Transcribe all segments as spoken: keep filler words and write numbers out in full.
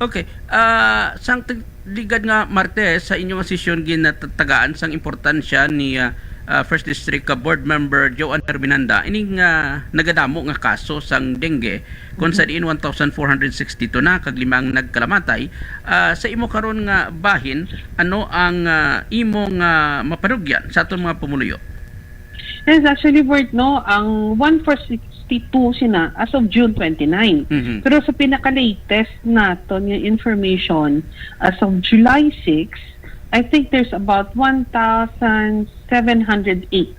Okay. Ah, sang tig-, ligad nga Martes, sa inyong sesyon, ginatagaan sang importansya ni, ah, ah, First District ka Board Member Joan Herminanda ining, ah, nagadamo nga kaso sang dengue, kung sa diin one thousand four hundred sixty-two na kag lima ang nagkalamatay. Ah, sa imo karon nga bahin, ano ang, ah, imo nga mapanugyan sa aton mga pumuluyo? Yes, actually, Bert, no, ang one four sixty-two sina as of June twenty-nine. Mhm. Pero sa pinaka-latest naton nga information, as of July six, I think there's about one thousand seven hundred eight,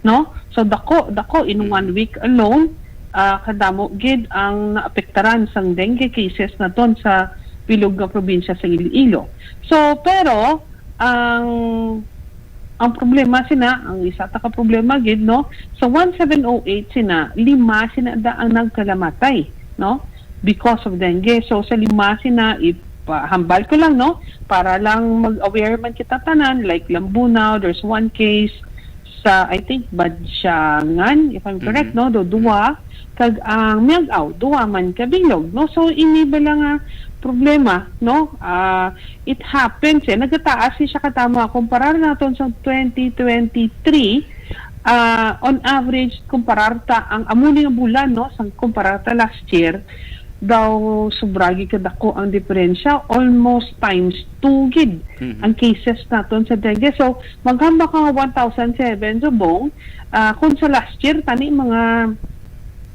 no? So, dako, dako in Mhm. one week alone, ah, kadamo gid ang naapektaran sang dengue cases naton sa bilog nga probinsya sa Iloilo. So, pero ang ang problema sina, ang isa ta ka problema gid, no? Sa one seven oh eight sina, lima sina da ang nagkalamatay, no? Because of dengue. So, sa lima sina, ipahambal ko lang, no? Para lang mag-aware man kita tanan, like Lambunao, there's one case, sa, I think, Badsiangan, if I'm correct, Mhm. no? Do, duwa, kag ang Miag-ao, duwa man ka bilog, no? So, ini bala nga problema, no? Ah, it happens, eh. Nagataas siya katama. Kumparar naton sa twenty twenty-three, ah, on average, kumparar ta ang amo ni nga bulan, no? Sang kumparar ta last year, daw sobra gid kadako ang diferensya, almost times two gid Mhm. ang cases naton sa dengue. So, maghambak ka nga one thousand seven subong, ah, kung sa last year, tani mga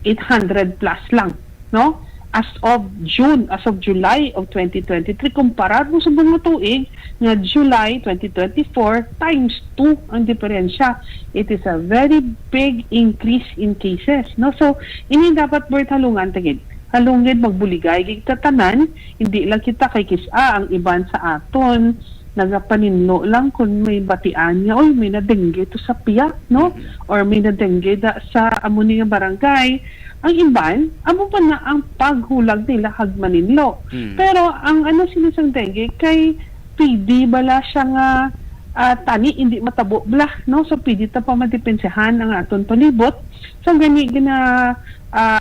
eight hundred plus lang, no? As of June, as of July of twenty twenty-three, kumparar mo sa mga tuig nga July twenty twenty-four, times two ang diferensya. It is a very big increase in cases, no? So, ini dapat, Bert, halungan ta gid. Halungan, magbuligay gid ta tanan, hindi lang kita kay kis-a ang iban sa aton nagapaninlo lang kung may batian nga, "Uy, may nadengge to sa piyak, no? Mhm. Or may nadengge da sa amo ni nga barangay." Ang iban, amo pa na ang paghulag nila kag maninlo. Mm. Pero ang ano sila sang dengue, kay pwede bala siya nga, ah, tani hindi matabo bala, no? So, pwede ta pa madepensahan ang aton palibot. So, gani gina, ah,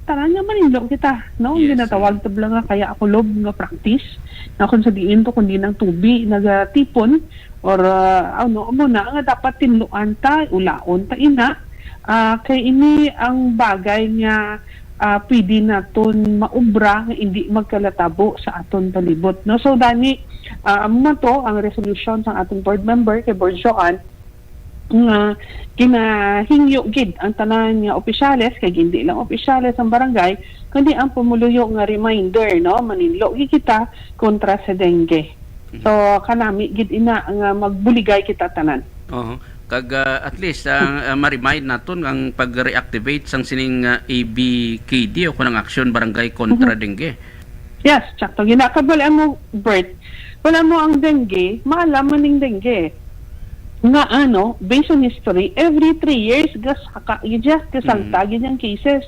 tanan nga maninlo kita, no? Yes, ginatawag mm. ta bala nga kaya kulob nga practice, na kung sa diin to kundi ng tubi nagatipon, or, ah, ano, amo na nga dapat tinluan ta, ulaon ta ina. Ah, kay ini ang bagay nga, ah, pwede naton maubra nga hindi magkalatabo sa aton palibot, no? So, dani, ah, amo man to ang resolution sang aton board member kay Board Joan, nga ginahingyo gid ang tanan nga opisyales, kay hindi lang opisyales ang barangay, kundi ang pumuluyo nga reminder, no? Maninlo gid kita kontra sa dengue. Mhm. So, kanami gid ina nga magbuligay kita tanan. Oho. Kag, ah, at least, ah, ah, ma-remind naton ang pag-reactivate sang sining, ah, A B K D o kung ang aksyon barangay kontra Mhm. dengue. Yes, tsakto. Ginakabal mo, Bert. Wala mo ang dengue, maalam man ning dengue. Nga ano, based on history, every three years, gasaka gid siya, gasalta Mm. gid ang cases.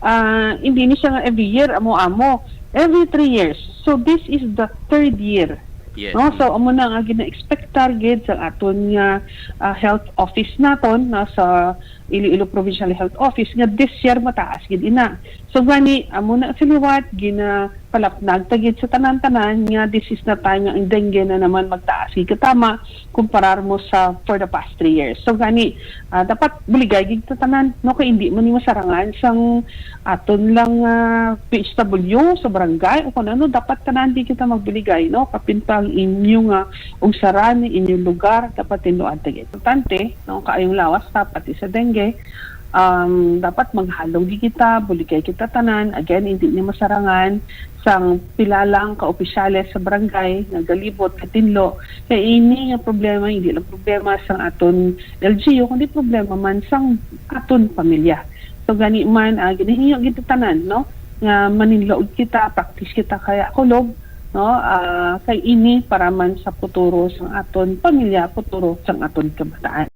Ah, hindi ni siya nga every year, amo-amo. Every three years. So, this is the third year. Yes. No? So, amo na nga gina-expect target sa aton nga, ah, health office naton, no? Sa Iloilo Provincial Health Office nga this year mataas gid ina. So gani, amo na sa liwat, ginapalapnag ta gid sa tanan-tanan nga this is na time nga ang dengue na naman magtaas gid katama kumparar mo sa for the past three years. So gani, ah, dapat buligay gid ta tanan, no, kay hindi man ni masarangan sang aton lang, ah, P H W sa barangay o kung ano, dapat tanan di kita magbuligay, no, kapin pa ang inyo nga ugsaran, inyong lugar, dapat tinluan ta gid. Importante, no, kaayong lawas ta pati sa dengue. Um, dapat maghalong di kita, buligay kita tanan. Again, hindi ni masarangan sang pila lang ka opisyales sa barangay nga galibot, katinlo. Kay ini nga problema, hindi lang problema sang aton L G U, kundi problema man sang aton pamilya. So, gani man, ah, ginahingyo kita tanan, no? Nga maninlo kita, practice kita kaya kulob, no? Ah, kay ini para man sa futuro sang aton pamilya, futuro sang aton kabataan.